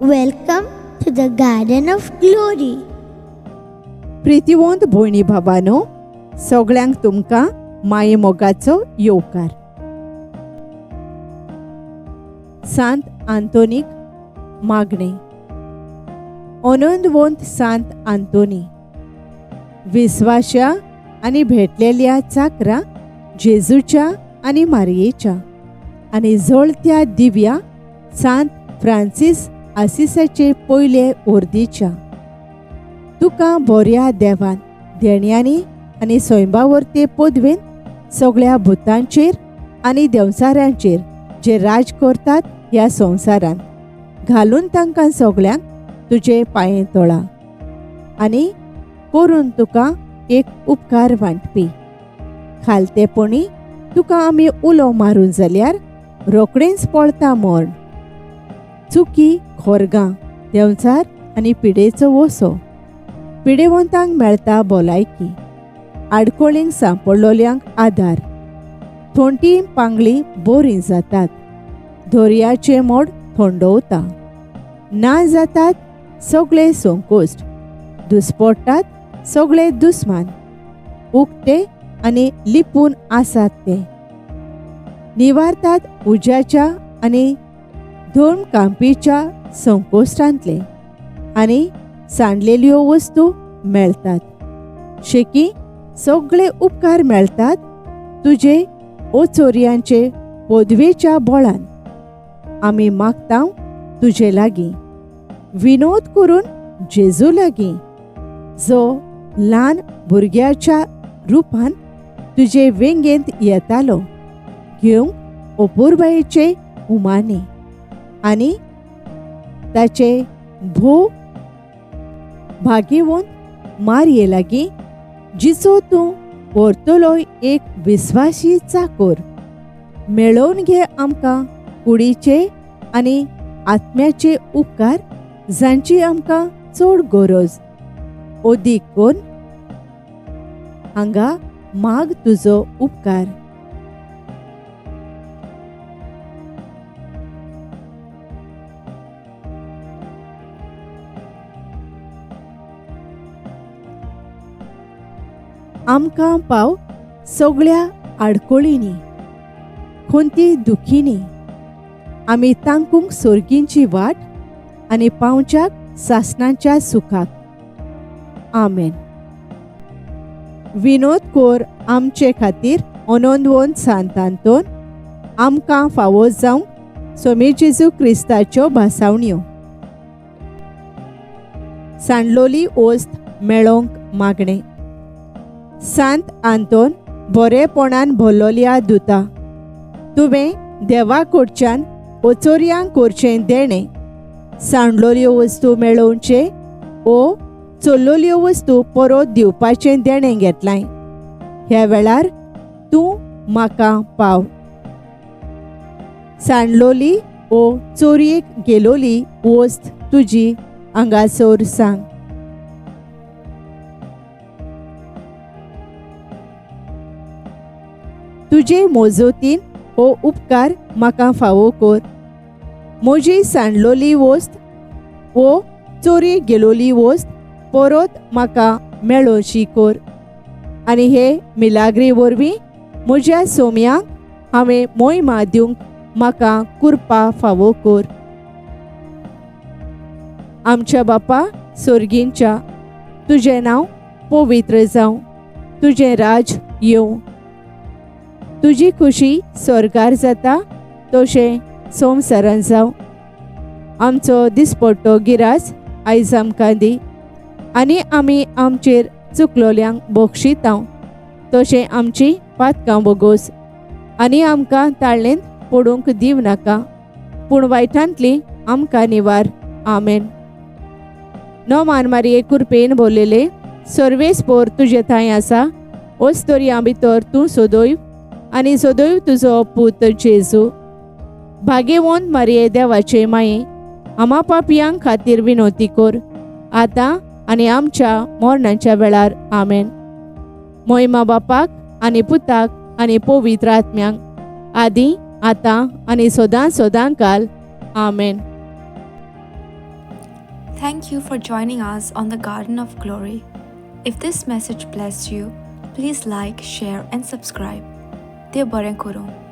Welcome to the Garden of Glory. प्रितिवंत भयणी भावानो, सगळ्यांक तुमकां माये मोगाचो येवकार. सांत आंतोनीक मागणें. अनंदवंत सांत आंतोनी, विस्वाश्या आनी भेटलेल्या चाकरा जेजूच्या आनी मारयेच्या आनी जळत्या दिव्या सांत फ्रांसीस आसिसाचे पयले ओर्दीच्या, तुका बऱ्या देवान देण्यांनी आनी स्वयंबावर्ते पदवेन सगळ्या भुतांचेर आनी देंवचारांचेर जे राज करतात ह्या संवसारांत घालून तांकां सगळ्यांक तुजे पांये तोळा आनी करून तुका एक उपकार वांटपी. खालतेपणी तुका आमी उलो मारून जाल्यार रोखडेंच पळता मर्ण. चुकी खोरगां देंवचार आनी पिडेचो वसो, पिडेवंतांक मेळटा भलायकी, आडकोळींक सांपडलोल्यांक आदार, थोंटी पांगळी बरीं जातात, दर्याचें मोड थंडवता, ना जातात सगळे संकोश्ट, दुस्पडटात सगळे दुस्मान, उक्ते आनी लिपून आसात ते, निवारतात उज्याच्या आनी धर्म कांपीच्या संकोश्टांतले आनी सांडलेल्यो वस्तू मेळटात. शेकी सगळे उपकार मेळटात तुजे ओचोरयांचे पदवेच्या बळान. आमी मागता तुजे लागीं विनोद करून जेजू लागीं, जो ल्हान भुरग्याच्या रुपान तुजे वेंगेंत येतालो घेवंक अपुरबायेचे उमाणे आनी ताचे भोव भाग्यवंत मारये लागीं, जिचो तूं व्हरतलो एक विस्वाशी चाकोर, मेळोवन घे आमकां कुडीचे आनी आत्म्याचे उपकार जांची आमकां चड गरज. अदीक कोन हांगा माग तुजो उपकार. आमकां पाव सगळ्या आडकोळींनी, खंती दुखींनी, आमी तांकूंक सोर्गींची वाट आनी पावच्याक सासणाच्या सुखाक. आमेन. विनोद कोर आमचे खातीर अनंदवंत सांत आंतोन, आमकां फावो जावंक सोमी जेजू क्रिस्ताच्यो भासावण्यो. सांडलोली ओस्त मेळोवंक मागणें. सांत आंतोन बरेपणान भरलोल्या दुता, तुवें देवा कडच्यान ओचोरयांक करचें देणें, सांडलोल्यो वस्तू मेळोवचें ओ चोरलोल्यो वस्तू परत दिवपाचें देणें घेतलाय. ह्या वेळार तूं म्हाका पाव. सांडलोली ओ चोरयेक गेलोली वस्त तुजी हांगासर सांग. तुजे मोजोतीन हो उपकार म्हाका फावो कर. म्हजी सांडलोली वस्त वो चोरयेक गेलोली वस्त परत म्हाका मेळोवची कर आनी हे मिलाग्री वरवीं म्हज्या सोम्यांक हांवें मोहिमा दिवंक म्हाका कुरपा फावो कर. आमच्या बापा सोर्गींच्या, तुजें नांव पवित्र जावं, तुजें राज येवं, तुजी खुशी स्वर्गार जाता तशें संवसारान जावं. आमचो दिसपट्टो गिरास आयज आमकां दी आनी आमी आमचेर चुकलोल्यांक बक्षितांव तशें आमची पातकां बोगोस आनी आमकां ताळ्ळेंत पडूंक दिव नाका, पूण वायटांतली आमकां निवार. आमेन. नोमान मारये कुरपेन बोललेले, सर्वेस पोर तुजे थंय आसा, ओस्तोरयां भितर तूं सोदोय आनी सोदोय तुजो पूत जेजू. भाग्यवंत मारये देवाचे माये, आमा पापयांक खातीर विनोती कर, आतां आनी आमच्या मरणाच्या वेळार. आमेन. मोहिमा बापाक आनी पुताक आनी पवित्र आत्म्यांक, आदी आतां आनी सदां सदां काल. आमेन. Thank you for joining us on the Garden of Glory. If this message blessed you, please like, share, and subscribe. देव बरें करूं.